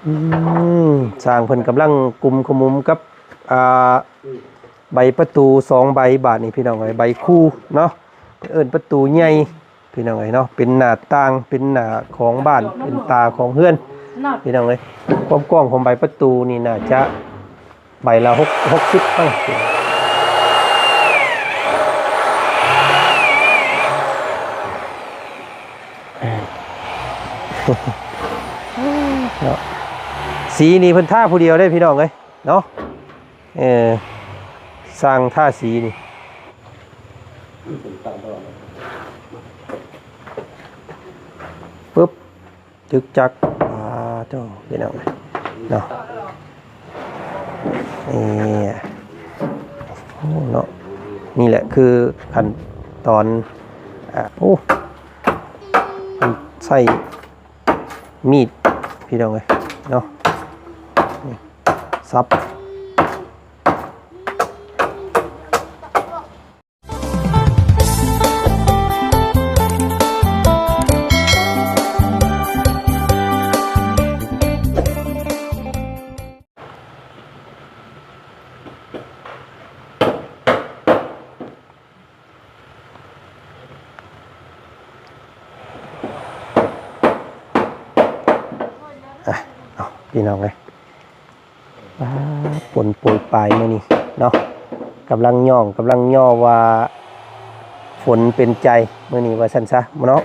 ອືມ ຊ່າງເພິ່ນກຳລັງກຸມຂະໝຸມກັບ ອ່າ ໃບປະຕູສອງໃບບາດນີ້ພີ່ນ້ອງເອີຍ ໃບຄູເນາະ ເອີ້ນປະຕູໃຫຍ່ພີ່ນ້ອງເອີຍເນາະ ເປັນໜ້າຕ່າງ ເປັນໜ້າຂອງບ້ານ ເປັນຕາຂອງເຮືອນພີ່ນ້ອງເອີຍ. ຄວາມກວ້າງຂອງໃບປະຕູນີ້ໜ້າຈະ ໃບລະຫົກ ຫົກສິບເອົາ ເນາະ ສີນີ້ເພິ່ນທາຜູ້ດຽວເດ້ພີ່ນ້ອງເອີຍເນາະ. ເອີ ຊ່າງທາສີນີ້ ປຶບ ຈຶກຈັກ ອ່າ ໂທ້ ພີ່ນ້ອງເນາະ ນີ້ ໂອ້ ເນາະ ນີ້ແຫຼະຄືຂັ້ນຕອນ ອ່າ ໂອ້ ມັນໃຊ້ມີດພີ່ນ້ອງເອີຍເນາະ ນີ້ ສັບ. ອ່ະ ເອົາ ພີ່ນ້ອງເອີຍ ອ່າ ຝົນໂປຍປາຍມື້ນີ້ເນາະ ກຳລັງຍ້ອງ ກຳລັງຍໍວ່າຝົນເປັນໃຈມື້ນີ້ວ່າຊັ້ນຊະເນາະ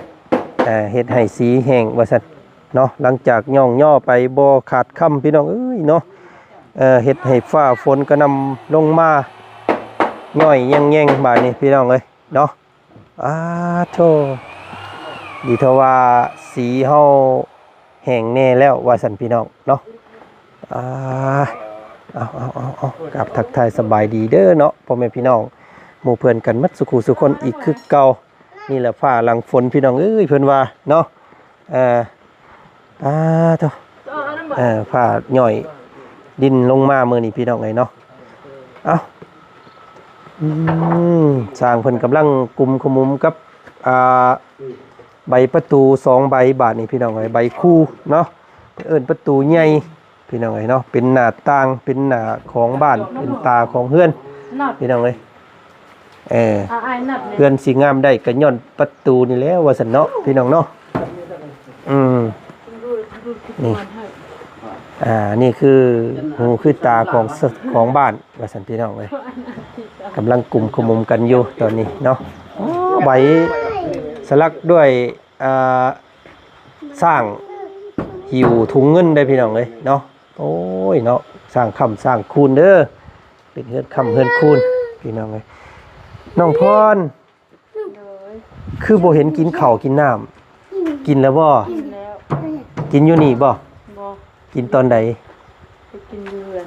ເຮັດໃຫ້ສີແຫ້ງວ່າຊັ້ນເນາະ. ຫຼັງຈາກຍ້ອງຍໍໄປບໍ່ຂາດຄ່ຳ ພີ່ນ້ອງເອີຍເນາະ ເຮັດໃຫ້ຟ້າຝົນກະໜ່ຳລົງມາຍ້ອຍແຍ່ງໆ ບາດນີ້ພີ່ນ້ອງເອີຍເນາະ. ອາໂທ້ ດີເທົ່າວ່າສີເຮົາແຫ້ງແນ່ແລ້ວວ່າຊັ້ນພີ່ນ້ອງເນາະ. ອາ ເອົາໆໆໆ ກາບທັກທາຍສະບາຍດີເດີເນາະ ພໍ່ແມ່ພີ່ນ້ອງ ໝູ່ເພື່ອນກັນໝົດສູ່ຄູ່ສູ່ຄົນອີກຄືເກົ່າ. ນີ້ແຫຼະຟ້າຫຼັງຝົນພີ່ນ້ອງເອີຍ ເພິ່ນວ່າເນາະ ເອີ ອາໂທ້ ເອີ ຟ້າຍ້ອຍດິນລົງມາມື້ນີ້ພີ່ນ້ອງເອີຍເນາະ. ເອົ້າ ອືມ ຊ່າງເພິ່ນກຳລັງກຸມຂະໝຸມກັບ ອ່າ ໃບປະຕູສອງໃບບາດນີ້ພີ່ນ້ອງເອີຍ ໃບຄູເນາະ ເອີ້ນປະຕູໃຫຍ່ ພີ່ນ້ອງເອີຍເນາະ ເປັນໜ້າຕ່າງ ເປັນໜ້າຂອງບ້ານ ເປັນຕາຂອງເຮືອນ ພີ່ນ້ອງເອີຍ. ເອີ ເຮືອນຊິງາມໄດ້ກໍຍ້ອນປະຕູນີ້ແຫຼະວ່າຊັ້ນເນາະ ພີ່ນ້ອງເນາະ. ອືມ ນີ້ ອ່າ ນີ້ຄືຫູຄືຕາຂອງ ຂອງບ້ານວ່າຊັ້ນ ພີ່ນ້ອງເອີຍ ກຳລັງກຸມຂະໝຸມກັນຢູ່ຕອນນີ້ເນາະ. ໂອ້ ໃບສະຫຼັກດ້ວຍ ອ່າ ຊ້າງຫິ້ວຖົງເງິນໄດ໋ພີ່ນ້ອງເອີຍເນາະ. ໂອ້ຍເນາະ ສ້າງຄ້ຳສ້າງຄູນເດີ ເປັນເຮືອນຄ້ຳເຮືອນຄູນພີ່ນ້ອງເອີຍ. ນ້ອງພອນ ໂດຍ ຄືບໍ່ເຫັນກິນເຂົ້າກິນນ້ຳ? ກິນແລ້ວບໍ່? ກິນແລ້ວ. ກິນຢູ່ນີ້ບໍ່? ບໍ່. ກິນຕອນໃດ? ໄປກິນຢູ່ເຮືອນ.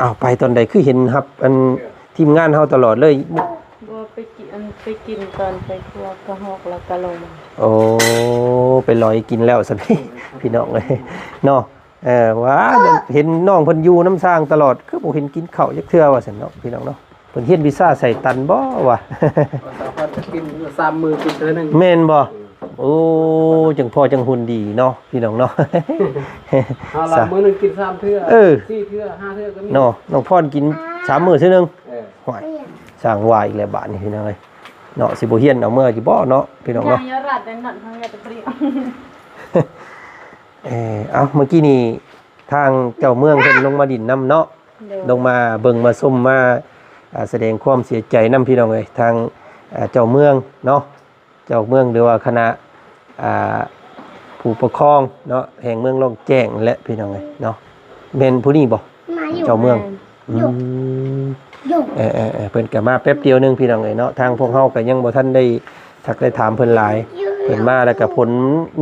ອ້າວ ໄປຕອນໃດ ຄືເຫັນຮັບອັນທີມງານເຮົາຕະຫຼອດເລີຍ? ບໍ່ ໄປກິນ ອັນ ໄປກິນຕອນໄປຄົວກະຮອກແລ້ວກະລົງມາ. ໂອ້ ໄປລອຍກິນແລ້ວຊັ້ນ ພີ່ນ້ອງເອີຍເນາະ. ເອີ ວ່າເຫັນນ້ອງເພິ່ນຢູ່ນຳຊ່າງຕະຫຼອດ ຄືບໍ່ເຫັນກິນເຂົ້າຈັກເທື່ອວ່າຊັ້ນເນາະ ພີ່ນ້ອງເນາະ. ເພິ່ນຮຽນວິຊາໄຊຕັນບໍ່ວະ? ສາມມື້ກິນເທື່ອໜຶ່ງ. ແມ່ນບໍ່? ໂອ້ ຈັ່ງພໍຈັ່ງຫຸ່ນດີເນາະ ພີ່ນ້ອງເນາະ. ເຮົາລະມື້ໜຶ່ງກິນສາມເທື່ອ ເອີ ສີ່ເທື່ອ ຫ້າເທື່ອກໍມີເນາະ. ນ້ອງພອນກິນສາມມື້ເທື່ອໜຶ່ງ. ເອີ ຫ້ວຍ ສ້າງວ່າອີກແລ້ວບາດນີ້ ພີ່ນ້ອງເອີຍເນາະ. ຊິບໍ່ຮຽນເອົາເມືອຢູ່ບໍ່ເນາະ ພີ່ນ້ອງເນາະ. ເອີ ເອົາ ເມື່ອກີ້ນີ້ທາງເຈົ້າເມືອງເພິ່ນລົງມາດິນນຳເນາະ. ໂດຍ ລົງມາເບິ່ງມາຊົມ ມາ ອ່າ ສະແດງຄວາມເສຍໃຈນຳ ພີ່ນ້ອງເອີຍ. ທາງ ອ່າ ເຈົ້າເມືອງເນາະ ເຈົ້າເມືອງ ຫຼືວ່າຄະນະ ອ່າ ຜູ້ປົກຄອງເນາະ ແຫ່ງເມືອງລ່ອງແຈ້ງແຫຼະ ພີ່ນ້ອງເອີຍເນາະ. ແມ່ນຜູ້ນີ້ບໍ່? ເຈົ້າເມືອງ. ແມ່ນ. ອືມ ເອີໆໆ ເພິ່ນກໍມາແປັບດຽວໜຶ່ງ ພີ່ນ້ອງເອີຍເນາະ. ທາງພວກເຮົາກໍຍັງບໍ່ທັນໄດ້ທັກໄດ້ຖາມເພິ່ນຫຼາຍ. ເພິ່ນມາແລ້ວກໍຝົນ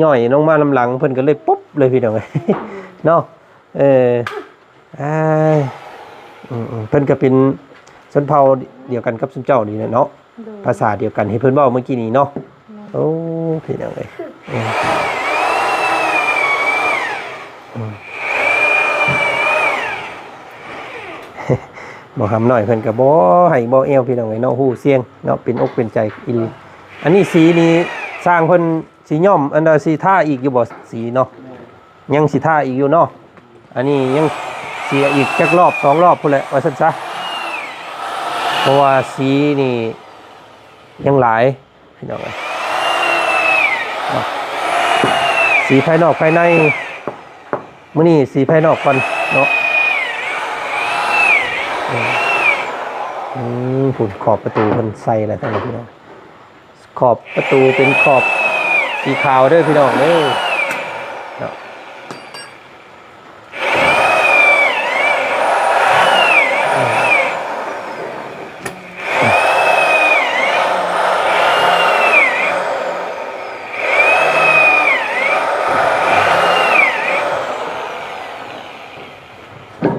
ຍ້ອຍລົງມານຳຫຼັງ ເພິ່ນກໍເລີຍປຸບເລີຍ ພີ່ນ້ອງເອີຍເນາະ. ເອີ ອ້າຍ ອືມໆ ເພິ່ນກໍເປັນຊົນເຜົ່າດຽວກັນກັບຊຸມເຈົ້ານີ້ແຫຼະເນາະ. ໂດຍ ພາສາດຽວກັນທີ່ເພິ່ນເວົ້າເມື່ອກີ້ນີ້ເນາະ. ແມ່ນ. ໂອ້ ພີ່ນ້ອງເອີຍ ອືມ ອືມ ບໍ່ຫຳນ້ອຍເພິ່ນກໍບໍ່ໄຫ້ບໍ່ແອວ ພີ່ນ້ອງເອີຍເນາະ. ຮູ້ສຽງເນາະ ເປັນອົກເປັນໃຈອີ່ຫຼີ. ອັນນີ້ສີນີ້ຊ່າງເພິ່ນຊິຍ້ອມ ອັນ ຊິທາອີກຢູ່ບໍ່ ສີເນາະ? ຍັງຊິທາອີກຢູ່ເນາະ. ອັນນີ້ຍັງເສຍອີກຈັກລອບສອງລອບພຸ້ນແຫຼະ ວ່າຊັ້ນຊະ ເພາະວ່າສີນີ້ຍັງຫຼາຍ ພີ່ນ້ອງເອີຍ ເນາະ ສີພາຍນອກພາຍໃນ ມື້ນີ້ສີພາຍນອກກ່ອນເນາະ ອືມ ອືມ ພຸ້ນຂອບປະຕູເພິ່ນໃສ່ແລ້ວ ພີ່ນ້ອງ ຂອບປະຕູເປັນຂອບສີຂາວເດີພີ່ນ້ອງເດີ ເນາະ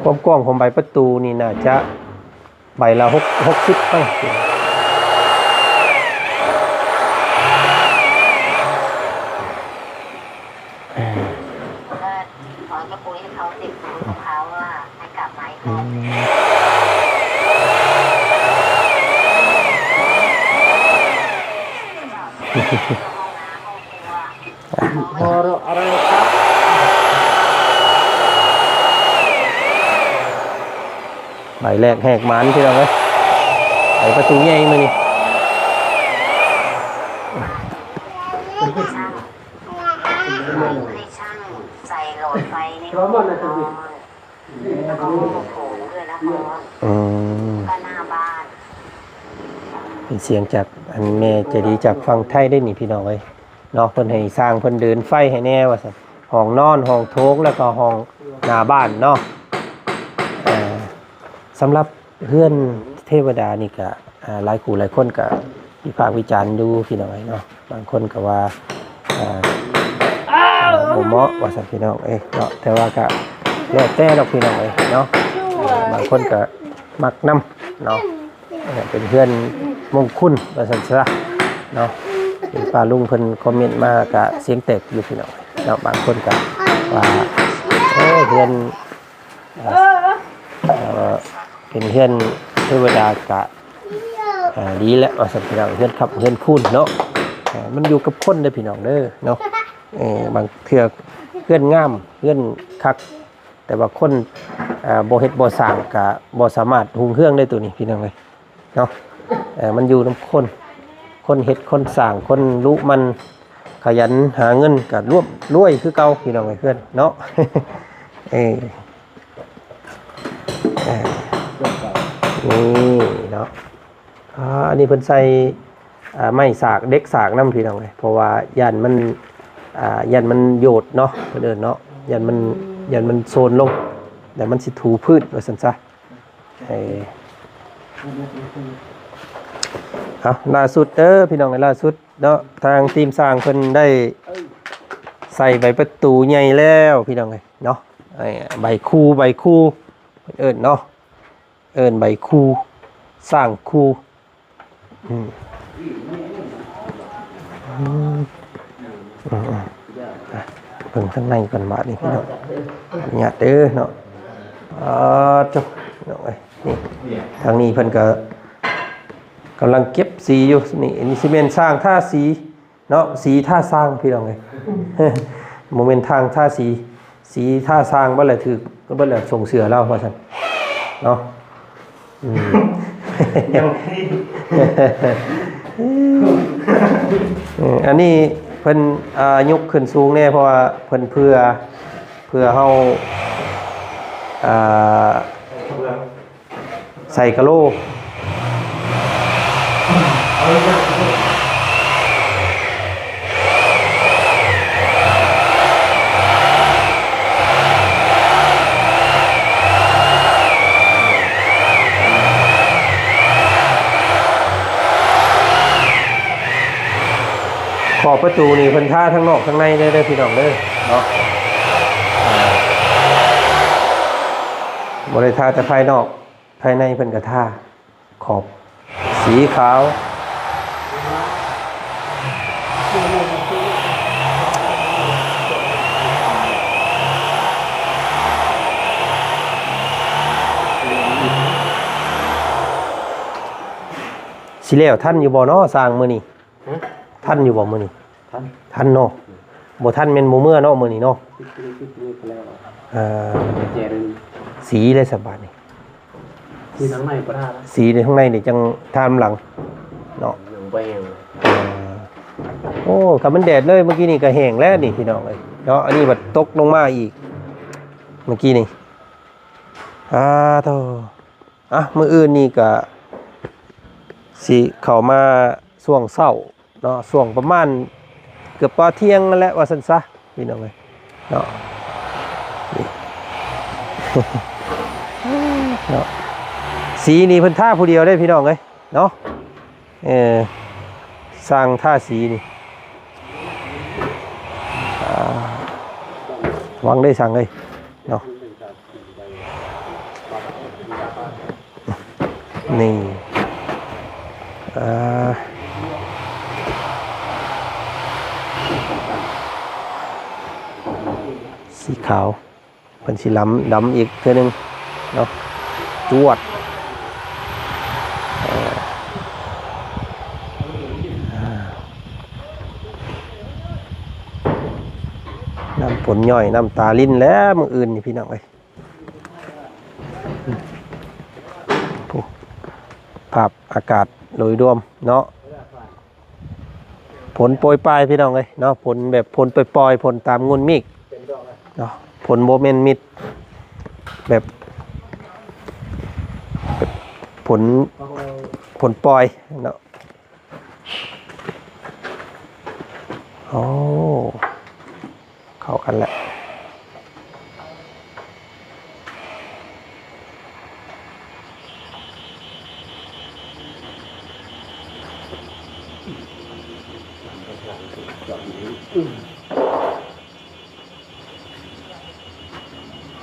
ຄວາມກວ້າງຂອງໃບປະຕູນີ້ໜ້າຈະ ໃບລະຫົກ ຫົກສິບໄປ ເອີ ເອີ ຂໍຈະຄຸຍໃຫ້ເຂົາຕິດຫູຂອງເຂົາວ່າໃຫ້ກັບມາອີກ ອືມ ຮອງນ້ຳ ຮອງຄົວ ໃບແລກແຫກໝານພີ່ນ້ອງເອີຍ ໄຂປະຕູໃຫຍ່ມື້ນີ້ ໃຫ້ຊ່າງໃສ່ຫຼອດໄຟໃນຫ້ອງນອນ ແລ້ວກໍຫ້ອງໂຖງເພື່ອນະຄອນ ອືມ ກໍໜ້າບ້ານ ເປັນສຽງຈາກອັນແມ່ໃຈດີຈາກຝັ່ງໄທເດ້ນີ້ພີ່ນ້ອງເອີຍ ເນາະ ເພິ່ນໃຫ້ຊ່າງເພິ່ນເດີນໄຟໃຫ້ແດ່ວ່າຊັ້ນ ຫ້ອງນອນ ຫ້ອງໂຖງ ແລ້ວກໍຫ້ອງໜ້າບ້ານເນາະ ເອີ ສຳລັບເຮືອນເທວະດານີ້ກະ ອ່າ ຫຼາຍຄູ່ຫຼາຍຄົນກະວິພາກວິຈານຢູ່ພີ່ນ້ອງເອີຍເນາະ ບາງຄົນກະວ່າ ອ່າ ບໍ່ເໝາະວ່າຊັ້ນພີ່ນ້ອງເອີຍເນາະ ແຕ່ວ່າກະແລ້ວແຕ່ດອກພີ່ນ້ອງເອີຍເນາະ ບາງຄົນກະມັກນຳເນາະ ເປັນເຮືອນມົງຄຸນວ່າຊັ້ນຊະເນາະ ເຫັນປ້າລຸງເພິ່ນຄອມເມັນມາກະສຽງແຕກຢູ່ພີ່ນ້ອງເນາະ ບາງຄົນກະວ່າ ໂອ້ ເຮືອນ ເອີ ເປັນເຮືອນເທວະດາກະ ເອີ ດີແລ້ວວ່າຊັ້ນພີ່ນ້ອງ ເຮືອນຄ້ຳເຮືອນຄູນເນາະ ເອີ ມັນຢູ່ກັບຄົນເດີພີ່ນ້ອງເດີເນາະ ເອີ ບາງເທື່ອເຮືອນງາມ ເຮືອນຄັກ ແຕ່ວ່າຄົນ ເອີ ບໍ່ເຮັດບໍ່ສ້າງກະບໍ່ສາມາດຮຸ່ງເຮືອງໄດ້ໂຕນີ້ພີ່ນ້ອງເອີຍ ເນາະ ເອີ ມັນຢູ່ນຳຄົນ ຄົນເຮັດຄົນສ້າງ ຄົນລຸໝັ່ນຂະຫຍັນຫາເງິນກະລວມລວຍຄືເກົ່າພີ່ນ້ອງເອີຍ ເຮືອນເນາະ ເອີ ເອີ ນີ້ເນາະ ອ່າ ອັນນີ້ເພິ່ນໃສ່ ອ່າ ໄມ້ສາກ ເດັກສາກນຳພີ່ນ້ອງເອີຍ ເພາະວ່າຢ້ານມັນ ອ່າ ຢ້ານມັນໂຍດເນາະ ເພິ່ນເອີ້ນເນາະ ຢ້ານມັນ ຢ້ານມັນໂຊນລົງ ແລ້ວມັນຊິຖູພື້ນວ່າຊັ້ນຊະ ເອີ ເອົາ ລ່າສຸດເດີພີ່ນ້ອງເອີຍ ລ່າສຸດເນາະ ທາງທີມຊ່າງເພິ່ນໄດ້ໃສ່ໃບປະຕູໃຫຍ່ແລ້ວພີ່ນ້ອງເອີຍເນາະ ເອີ ໃບຄູ ໃບຄູ ເພິ່ນເອີ້ນເນາະ ເອີ້ນໃບຄູ ສ້າງຄູ ອືມ ອືມ ອືມ ອືມ ອ່ະ ເບິ່ງທາງໃນກ່ອນບາດນີ້ພີ່ນ້ອງ ອະນຸຍາດເດີເນາະ ອ່າ ໂທ້ ພີ່ນ້ອງເອີຍ ນີ້ ທາງນີ້ເພິ່ນກະກຳລັງເກັບສີຢູ່ ນີ້ ອັນນີ້ຊິແມ່ນຊ່າງທາສີ ເນາະ ສີທາຊ່າງພີ່ນ້ອງເອີຍ ບໍ່ແມ່ນທາງທາສີ ສີທາຊ່າງ ເບິດແລ້ວ ຖືກເບິດແລ້ວ ສົ່ງເສືອລາວວ່າຊັ້ນເນາະ ອືມ ເອີ ອັນນີ້ເພິ່ນ ອ່າ ຍົກຂຶ້ນສູງແດ່ ເພາະວ່າເພິ່ນເພື່ອ ເພື່ອເຮົາ ອ່າ ໃສ່ກະໂຫຼ ຂອບປະຕູນີ້ເພິ່ນທາທັງນອກທັງໃນເລີຍເດີພີ່ນ້ອງເດີເນາະ ບໍ່ໄດ້ທາແຕ່ພາຍນອກ ພາຍໃນເພິ່ນກະທາຂອບສີຂາວ ຊິແລ້ວທັນຢູ່ບໍ່ເນາະ ຊ່າງມື້ນີ້? ຮະ? ທັນຢູ່ບໍ່ມື້ນີ້? ທັນ ທັນເນາະ. ບໍ່ທັນແມ່ນບໍ່ເມືອເນາະ ມື້ນີ້ເນາະ. ປິດ ປິດ ປິດແລ້ວ ອ່າ ແຈນ ສີເລີຍສະບາດນີ້. ສີທາງໃນບໍ່ທາລະ ສີໃນທາງໃນນີ້ຈັ່ງທານຳຫຼັງເນາະ. ຍັງບໍ່ແຫ້ງ ອ່າ ໂອ້ ຄັນມັນແດດເລີຍ ເມື່ອກີ້ນີ້ກໍແຫ້ງແລ້ວນີ້ພີ່ນ້ອງເອີຍເນາະ. ອັນນີ້ບັດຕົກລົງມາອີກເມື່ອກີ້ນີ້ ອ່າ ໂທ້. ອ່ະ ມື້ອື່ນນີ້ກະຊິເຂົ້າມາຊ່ວງເຊົ້າເນາະ ຊ່ວງປະມານເກືອບປະທ່ຽງນັ້ນແຫຼະ ວ່າຊັ້ນຊະ ພີ່ນ້ອງເອີຍເນາະ. ນີ້ ເນາະ ສີນີ້ເພິ່ນທາຜູ້ດຽວເດ້ ພີ່ນ້ອງເອີຍເນາະ. ເອີ ຊ່າງທາສີນີ້ ອ່າ ຫວັງໄດ້ຊ່າງເອີຍເນາະ. ນີ້ ອ່າ ສີຂາວ ເພິ່ນຊິລຳດຳອີກເທື່ອໜຶ່ງເນາະ. ຈວດ ເອີ ອ່າ ນ້ຳຝົນຍ້ອຍ ນ້ຳຕາລິນແລ້ວມື້ອື່ນນີ້ ພີ່ນ້ອງເອີຍ. ໂອ້ ພາບອາກາດໂດຍລວມເນາະ ຝົນໂປຍປາຍ ພີ່ນ້ອງເອີຍເນາະ. ຝົນແບບຝົນປ່ອຍໆ ຝົນຕາມງຸ່ນເມກເນາະ. ຝົນບໍ່ແມ່ນມິດ ແບບ ແບບຝົນ ຝົນປ່ອຍເນາະ. ໂອ້ ເຂົ້າກັນແລ້ວ.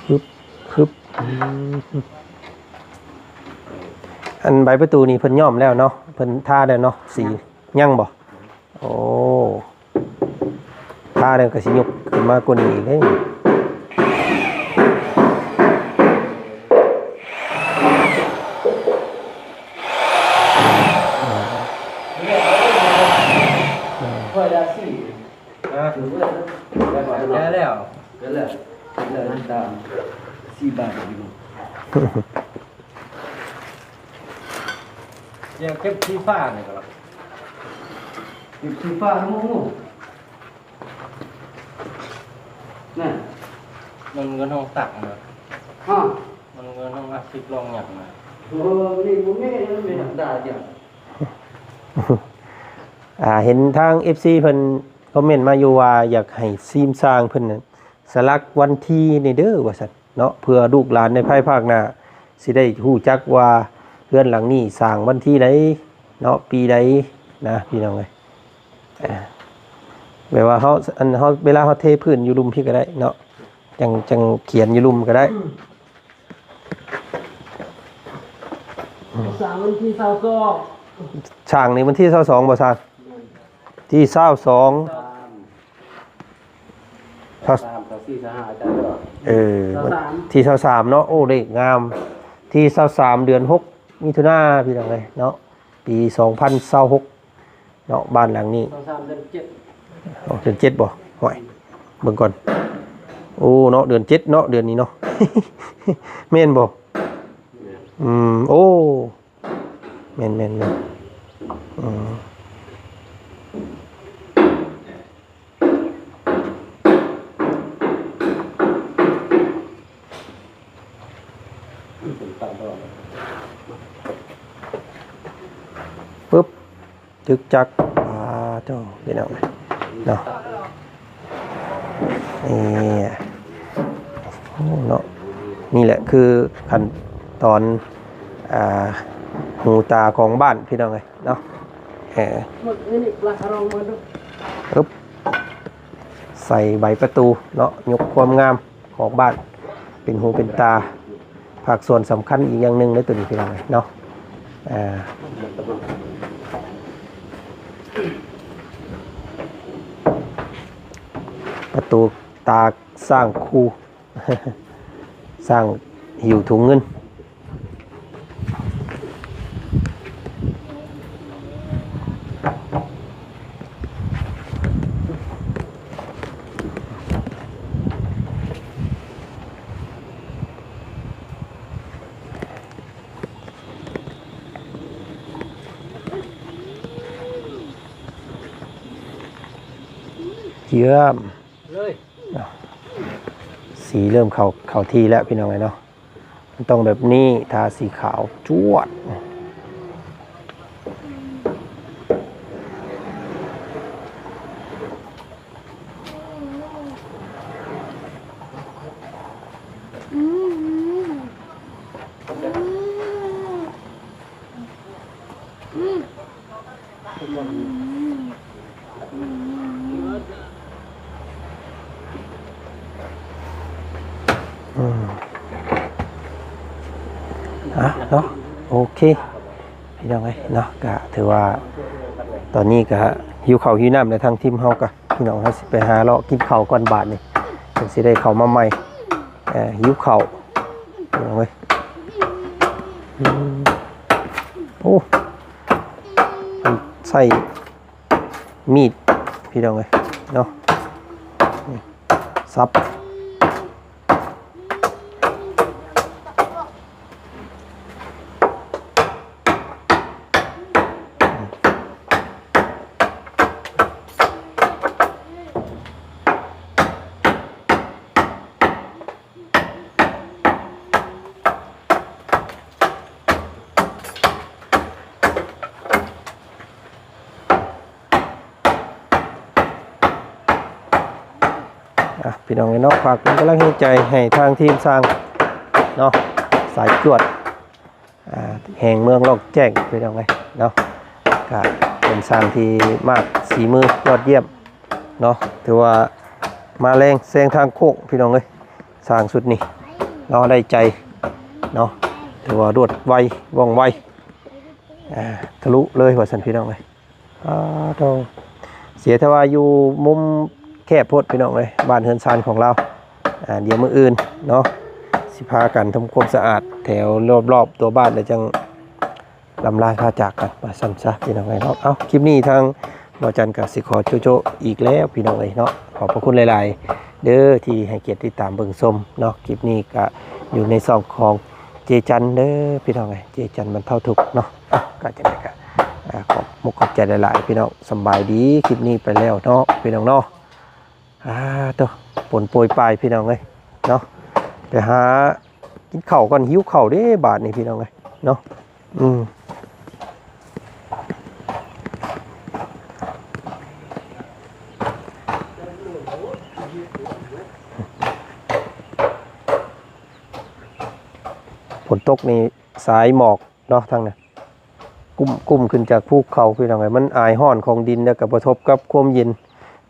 ຮຶບ ຮຶບ ອືມ ອັນໃບປະຕູນີ້ເພິ່ນຍ້ອມແລ້ວເນາະ ເພິ່ນທາແລ້ວເນາະ ສີ ຍັງບໍ່? ໂອ້ ທາແລ້ວກໍຊິຍົກຂຶ້ນມາກວ່ານີ້ອີກເດ້. ຂ້ອຍລາສີ ຮະ ແລ້ວ ແລ້ວ ແລ້ວ ແລ້ວ ຕາມສີ່ບາດຢູ່. ຢາກເກັບສີຟ້ານີ້ກໍລະ ເກັບສີຟ້ານຳໝູ່ ນັ້ນ ມັນເງິນຫ້ອງຕັກນະ ຮະ ມັນເງິນຫ້ອງອັດສິບລອງຫຍັງນະ. ໂອ້ ນີ້ບໍ່ແມ່ນ ມັນແມ່ນດາດຽວ. ອ່າ ເຫັນທາງເອັຟຊີເພິ່ນຄອມເມັນມາຢູ່ວ່າ ຢາກໃຫ້ທີມຊ່າງເພິ່ນນັ້ນ ສະຫຼັກວັນທີແດ່ເດີວ່າຊັ້ນເນາະ ເພື່ອລູກຫຼານໃນພາຍພາກໜ້າຊິໄດ້ຮູ້ຈັກວ່າເຮືອນຫຼັງນີ້ສ້າງວັນທີໃດເນາະ ປີໃດນະ ພີ່ນ້ອງເອີຍ. ເອີ ແບບວ່າເຮົາ ອັນເຮົາ ເວລາເຮົາເທພື້ນຢູ່ລຸ່ມພີ້ກໍໄດ້ເນາະ ຈັ່ງ ຈັ່ງຂຽນຢູ່ລຸ່ມກໍໄດ້. ສ້າງວັນທີຊາວສອງ ສ້າງໃນວັນທີຊາວສອງບໍ່ຊ່າງ? ແມ່ນ ທີຊາວສອງ ຊາວສາມ ຊາວສີ່ ຊາວຫ້າ ອາຈານເດີ ເອີ ຊາວສາມ ທີຊາວສາມເນາະ. ໂອ້ ເລກງາມ ທີຊາວສາມ ເດືອນຫົກ ມິຖຸນາ ພີ່ນ້ອງເອີຍເນາະ ປີສອງພັນຊາວຫົກເນາະ ບ້ານຫຼັງນີ້. ຊາວສາມ ເດືອນເຈັດ ເອົາ ເດືອນເຈັດບໍ່? ຫ້ວຍ ເບິ່ງກ່ອນ. ໂອ້ ເນາະ ເດືອນເຈັດເນາະ ເດືອນນີ້ເນາະ ແມ່ນບໍ່? ແມ່ນ ອືມ ໂອ້ ແມ່ນໆໆ ອືມ ປຶບ ຈຶກຈັກ ອ່າ ໂທ້ ພີ່ນ້ອງເນາະ. ນີ້ ໂອ້ ເນາະ ນີ້ແຫຼະຄືຂັ້ນຕອນ ອ່າ ຫູຕາຂອງບ້ານ ພີ່ນ້ອງເອີຍເນາະ. ເອີ ອຶບ ໃສ່ໃບປະຕູເນາະ ຍົກຄວາມງາມຂອງບ້ານ ເປັນຫູເປັນຕາ ພາກສ່ວນສຳຄັນອີກຢ່າງໜຶ່ງເດ້ ໂຕນີ້ ພີ່ນ້ອງເອີຍເນາະ. ອ່າ ປະຕູຕາສ້າງຄູ່ ສ້າງຫິ້ວຖົງເງິນ. ເຈື່ອມ ເລີຍ ເນາະ ສີເລີ່ມເຂົ້າ ເຂົ້າທີ່ແລ້ວພີ່ນ້ອງເອີຍເນາະ. ມັນຕ້ອງແບບນີ້ ທາສີຂາວຈວດ. ອືມ ອ່ະເນາະ ໂອເຄ ພີ່ນ້ອງເອີຍເນາະ ກະຖືວ່າຕອນນີ້ກະຫິວເຂົ້າຫິວນ້ຳແລ້ວ ທາງທີມເຮົາກະ ພີ່ນ້ອງ ເຮົາຊິໄປຫາເລາະກິນເຂົ້າກ່ອນບາດນີ້ ເພິ່ນຊິໄດ້ເຂົ້າມາໃໝ່. ເອີ ຫິວເຂົ້າ ພີ່ນ້ອງເອີຍ. ອືມ ໂອ້ ເພິ່ນໃຊ້ມີດ ພີ່ນ້ອງເອີຍເນາະ ສັບ. ອ່ະ ພີ່ນ້ອງເອີຍເນາະ ຝາກເປັນກຳລັງແຮງໃຈໃຫ້ທາງທີມຊ່າງເນາະ ສາຍຈວດ ອ່າ ແຫ່ງເມືອງລ່ອງແຈ້ງ ພີ່ນ້ອງເອີຍເນາະ ກະເປັນຊ່າງທີ່ມາກສີມືຍອດຢ້ຽມເນາະ ຖືວ່າມາແລງແຊງທາງໂຄ້ງ ພີ່ນ້ອງເອີຍ. ຊ່າງຊຸດນີ້ເນາະ ໄດ້ໃຈເນາະ ຖືວ່າລວດໄວ ວ່ອງໄວ ອ່າ ທະລຸເລີຍວ່າຊັ້ນ ພີ່ນ້ອງເອີຍ. ອ່າ ໂທ້ ເສຍແຕ່ວ່າຢູ່ມຸມແຄບໂພດ ພີ່ນ້ອງເອີຍ ບ້ານເຮືອນຊານຂອງລາວ. ອ່າ ດຽວມື້ອື່ນເນາະ ຊິພາກັນທຳຄວາມສະອາດແຖວລອບໆຕົວບ້ານ ແລ້ວຈັ່ງລຳລາພາຈາກກັນວ່າຊັ້ນຊະ ພີ່ນ້ອງເອີຍເນາະ. ເອົ້າ ຄລິບນີ້ທາງບ່າວຈັນກະຊິຂໍໂຈະໆອີກແລ້ວ ພີ່ນ້ອງເອີຍເນາະ. ຂອບພະຄຸນຫຼາຍໆເດີ້ ທີ່ໃຫ້ກຽດຕິດຕາມເບິ່ງຊົມເນາະ. ຄລິບນີ້ກະຢູ່ໃນຊ່ອງຂອງເຈຈັນເດີ້ ພີ່ນ້ອງເອີຍ ເຈຈັນບັນເທົາທຸກເນາະ. ເອົ້າ ກະຈັ່ງໃດກະ ອ່າ ຂອບມຸກຂອບໃຈຫຼາຍໆ ພີ່ນ້ອງ. ສຳບາຍດີ ຄລິບນີ້ໄປແລ້ວເນາະ ພີ່ນ້ອງເນາະ. ອ່າ ໂທ້ ຝົນໂປຍປາຍ ພີ່ນ້ອງເອີຍເນາະ. ໄປຫາກິນເຂົ້າກ່ອນ ຫິວເຂົ້າເດ້ບາດນີ້ ພີ່ນ້ອງເອີຍເນາະ. ອືມ ຝົນຕົກນີ້ ສາຍໝອກເນາະ ທາງນັ້ນ ກຸ້ມ ກຸ້ມຂຶ້ນຈາກພູເຂົາ ພີ່ນ້ອງເອີຍ. ມັນອາຍຮ້ອນຂອງດິນ ແລ້ວກໍປະທົບກັບຄວາມເຢັນ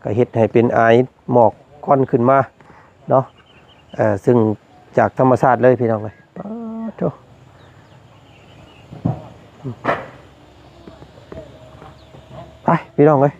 ກໍເຮັດໃຫ້ເປັນອາຍໝອກຄວັນຂຶ້ນມາເນາະ. ເອີ ຊຶ່ງຈາກທຳມະຊາດເລີຍ ພີ່ນ້ອງເອີຍ. ປາດໂທ້ ໄປ ພີ່ນ້ອງເອີຍ